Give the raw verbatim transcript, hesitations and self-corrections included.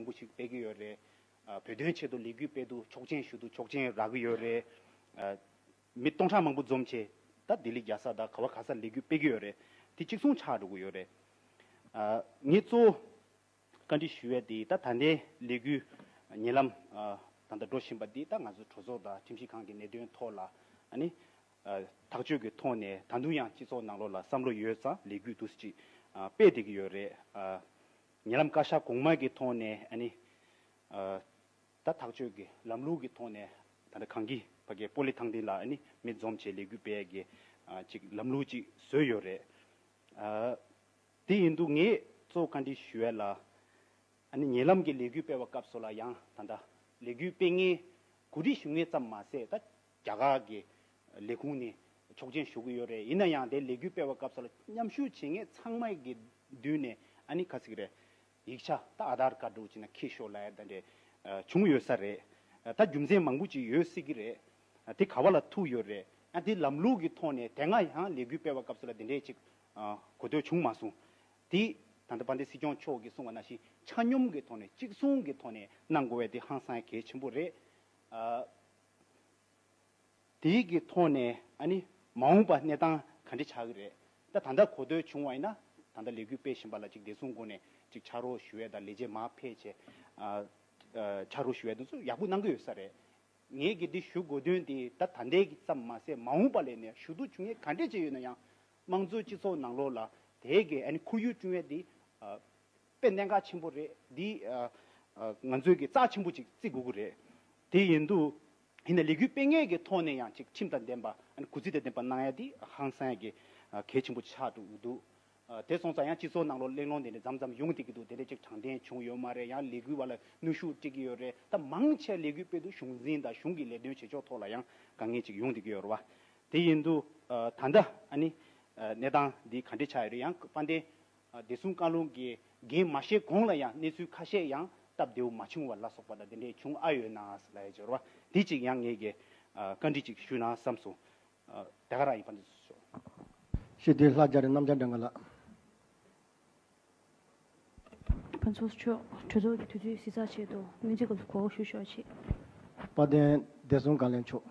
པོ་ཞིག་སྤེལ་གྱི་ཡོད་རེད། ཨ་བོད་དོན་ཆེད་དུ་ལས་འགུལ་སྤེལ་དུས་ཆོག་མཆན་ཞུ་དུས་ཆོག་མཆན་རག་གི་ཡོད་རེད། ཨ་མི་སྟོང་ཕྲག་མང་པོ་འཛོམས་བྱས་ད་ལྡི་ལི་རྒྱལ་ས་དང་ག་བ་ག་ས་ལས་འགུལ་སྤེལ་གྱི་ཡོད་རེད། དེ་གཅིག་མཚུངས་ཆགས་འགྲོ་གི་ཡོད་རེད། ཨ་ངས་གཙོ་བོ་བཀའ་འདྲི་ཞུ་ཡས་དེ་ད་ད་ལྟའི་ལས་འགུལ་ཉེ་ལམ་ཨ་ད་ལྟ་འགྲོ་བཞིན་པ་འདི་ད་ང་ཚོ་གྲོས་ཚོགས་དང་ཁྲིམས་ཞིབ་ཁང་གི་གནད་དོན་ཐོག་ལ་ཨ་ནི་ཨ་ཐག་གཅོད་ཀྱི་ཐོག་ནས་ད་དུང་ཡང་སྤྱི་ཚོགས་ནང་ལོགས་ལ་བསམ་བློ་ཡོད་ཙང་ལས་འགུལ་འདུག་སེ་ཅིག་ཨ་སྤེལ་བསྡད་ཀྱི་ཡོད་རེད། ཨ་ཉེ་ལམ་བཀའ་ཤག་གོང་མ་གི་ཐོག་ནས་ཨ་ནི་ཨ་ད་ཐག་གཅོད་ཀྱི་ལམ་ལུགས་ཀྱི་ཐོག་ནས་ད་ལྟ་གངས་སྐྱིད་ཕ་གིའི་སྤོ་ལེ་ཐང་སྟེང་ལ་ཨ་ནི་མི་འཛོམས་བྱས་ལས་འགུལ་སྤེལ་ཡས་ཀྱི་ཨ་ཅིག་ལམ་ལུགས་ཅིག་བཟོས་ཡོད་རེད། ཨ་དེ་ཡིན་དུས་ངས་གཙོ་བོ་བཀའ་འདྲི་ཞུ་ཡས་ལ་ཨ་ནི་ཉེ་ལམ་གྱི་ལས་འགུལ་སྤེལ་བའི་སྐབས་སུ་ལ་ཡང་ད་ལྟ་ལས་འགུལ་སྤེལ་མཁན་གོ་སྒྲིག་ཞུ་མཁན་ཙམ་མ་ཟད་ད་རྒྱ་གར་གྱི་ལས་ཁུངས་ནས་ཆོག་མཆན་ཞུ་གི་ཡོད་རེད། ཡིན་ན་ཡང་དེ་ལས་འགུལ་སྤེལ་བའི་སྐབས་སུ་ལ་མཉམ་ཞུགས་བྱེད་མཁན་ཚང་མ་གི་མདུན་ནས་ཨ་ནི་ག་ཟེར་གི་རེད། ཡིག་ཆ་ད་ཨ་དྷར་ཀར་འདྲ་བོ་ཅིག་ན་འཁྱེར་ཤོག་ལབ་ཡ་ད་འདྲས་ཨ་བྱུང་ཡོད་ས་རེད། ཨ་ད་རྒྱུ་མཚན་མང་པོ་ཅིག་ཡོད་སྲིད་ཀྱི་རེད། ཨ་དེ་ག་བ་ལ་ཐུག་ཡོད་རེད། ཨ་དེ་ལམ་ལུགས་ཀྱི་ཐོག་ནས་དེ་སྔ་ཡང་ལས་འགུལ་སྤེལ་བའི་སྐབས་སུ་ལ་དེ་འདྲས་ཅིག་ཨ་གོ་ཐོས་བྱུང་མ་སོང་། དེ་ད་ལྟ་དཔལ་ལྡན་སྲིད་སྐྱོང་མཆོག་གིས་གསུངས་པ་ནང་བཞིན་ཆ་སྙོམས་ཀྱི་ཐོག་ནས་གཅིག་མཚུངས་ཀྱི་ཐོག་ནས་གནང་དགོས་པ་དེ་ཧང་སང་གལ་ཆེན་པོ་རེད། ཨ། དེའི་གི་ཐོག་ནས་ཨ་ནི་མ་འོངས་པ་གནས་སྟངས་ག་འདྲ་ཆགས་ཀྱི་རེད། ད་ད་ལྟ་གོ་ཐོས་བྱུང་བ་ཡིན་ན་ད་ལྟ་ལས་འགུལ་སྤེལ་བཞིན་པ་ལ་ཅིག་བདེ་སྲུང་སྒོ་ནས་ཅིག་ཕྱག་རོགས་ཞུ་ཡས་དང་ལས་བྱེད་མར་ཕེབས་བྱས་ཨ་ཨ་ཕྱག་རོགས་ཞུ་ཡས་དེ་ཚོ་ཡག་པོ་གནང་གི་ཡོད་ས་རེད། ངས་གི་འདི་ཞུ་དགོས་དོན་དེ་ད་ད་ལྟའི་གི་ཙམ་མ་ཟད་མ་འོངས་པ་ལ་ནས་ཞུ་གཏུག་བྱུང་མཁན་ག་འདྲས་ཅིག་ཡོད་ན་ཡང་དམངས་གཙོའི་སྤྱི་ཚོགས་ནང་ལོགས་ལ་དེའི་གི་ཨ་ནི་ཁོར་ཡུག་བསྐྲུན་ཡས་འདི་ཨ། དཔེ་གནད་འགག་ཆེན་པོ་རེད། འདི་ཨ་ཨ་ང་ཚོས་ཀྱི་རྩ་ཆེན་པོ་ཅིག་བརྩི་དགོས་ཀྱི་རེད། དེ་ཡིན་དུས་ཡིན་ན་ལས་འགུལ་སྤེལ་མཁན་གྱི་ཐོག་ནས་ཡང་ཅིག་ཁྲིམས་དང་ལྡན་པ་ཨ་ནི་གུས་བརྩི་དང་ལྡན་པ་གནང་ཡ་འདི་ཧང་སང་ཡ་གི་ཨ་གལ་ཆེན་པོ་ཆགས་འགྲོ་གི་འདུག་ཨ་དེ་སོང་ཙང་ཡང་སྤྱི་ཚོགས་ནང་ལོགས་གླེང་སློང་དེ་འདྲ་མཚམས་མཚམས་ཡོང་བསྡད་ཀྱི་འདུག་དེ་འདྲ་ཅིག་དྲང་བདེན་བྱུང་ཡོད་མ་རེད། ཡང་ལས་འགུལ་བ་ལ་གནོན་ཤུགས་སྤྲད་ཀྱི་ཡོད་རེད། ད་མང་ཆེ་ལས་འགུལ་སྤེལ་དུས་གཞུང་འཛིན་དང་གཞུང་གི་ལས་དོན་བྱེད་ཕྱོགས་ཐོག་ལ་ཡང་དཀའ་ངལ་ཅིག་ཡོང་བསྡད་ཀྱི་ཡོད་རེད་བ། དེ་ཡིན་དུས་ཨ་ད་ལྟ་ཨ་ནི་ཨ་གནས་སྟངས་འདི་ག་འདྲ་ཆགས་ཡོད་རེད། ཡང་དཔལ་ལྡན་ཨ་བདེ་སྲུང་བཀའ་བློན་གྱིས་འགན་མ་བཞེས་གོང་ལ་ཡང་གནས་ཚུལ་ཁ་ཤས་ཡང་སྟབས་བདེ་བོ་མ་བྱུང་བ་ལ་སོགས་པ་དང་དེ་འདྲས་བྱུང་ཨ་ཡོད་ན་ཟེར་ལབ་ཡ་ཅིག་ཡོད་རེད་བ། དེ་གཅིག་ཡང་ངས་ཀྱི་ཨ་བཀའ་འདྲི་ཅིག་ཞུས་ན་བསམ་སོང་། ཨ་དེ་ག་རང་ཡིན། ཕན་ཐོགས་ཤོག་ཤེས་ལྡན་ལྷ་རྒྱ་རི་རྣམ་རྒྱལ་སྒྲོལ་དཀར་ལགས། ཕུན་ཚོགས་མཆོག་གྲོས་ཚོགས་ཀྱི་དུས་ཚོད་གཟིགས་ཚར་ཆེད་དུ་སྔོན་རྩིས་སྐབས་སུ་གོ་བ་ཞུ་ཞོར་བྱེད། དཔལ་ལྡན་བདེ་སྲུང་བཀའ་བློན་མཆོག